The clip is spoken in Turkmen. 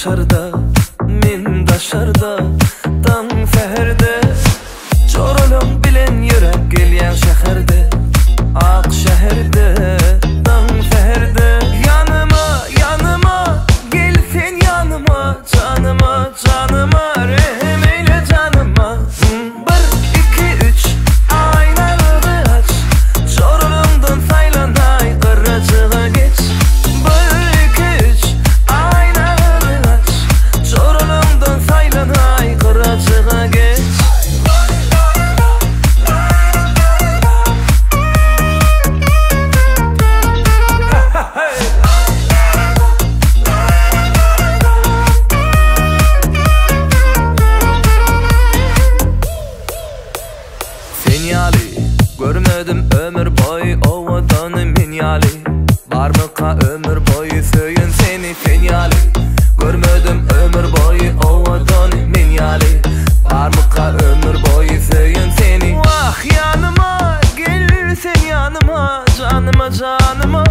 daşarda, men daşarda, daň säherde. Joralaň bilen ýöräp gelýäň şäherde, ak şäherde, daň säherde. Ýanyma, ýanyma, gel sen ýanyma, janyma, janyma, rehim eýle janyma. Bir, iki, üç, aýnaňy aç, joralaňdan saýlanaý, gyrajyga geç. Bir, iki, üç, aýnaňy aç, joralaňdan saýlanaý, gyrajyga geç. Sen ýaly görmedim ömür boýy owadany men ýaly Barmyka ömür boýy söýen seni sen ýaly Görmedim ömür boýy owadany men ýaly Barmyka ömür boýy söýen seni Wah ýanyma gel sen ýanyma janyma janyma.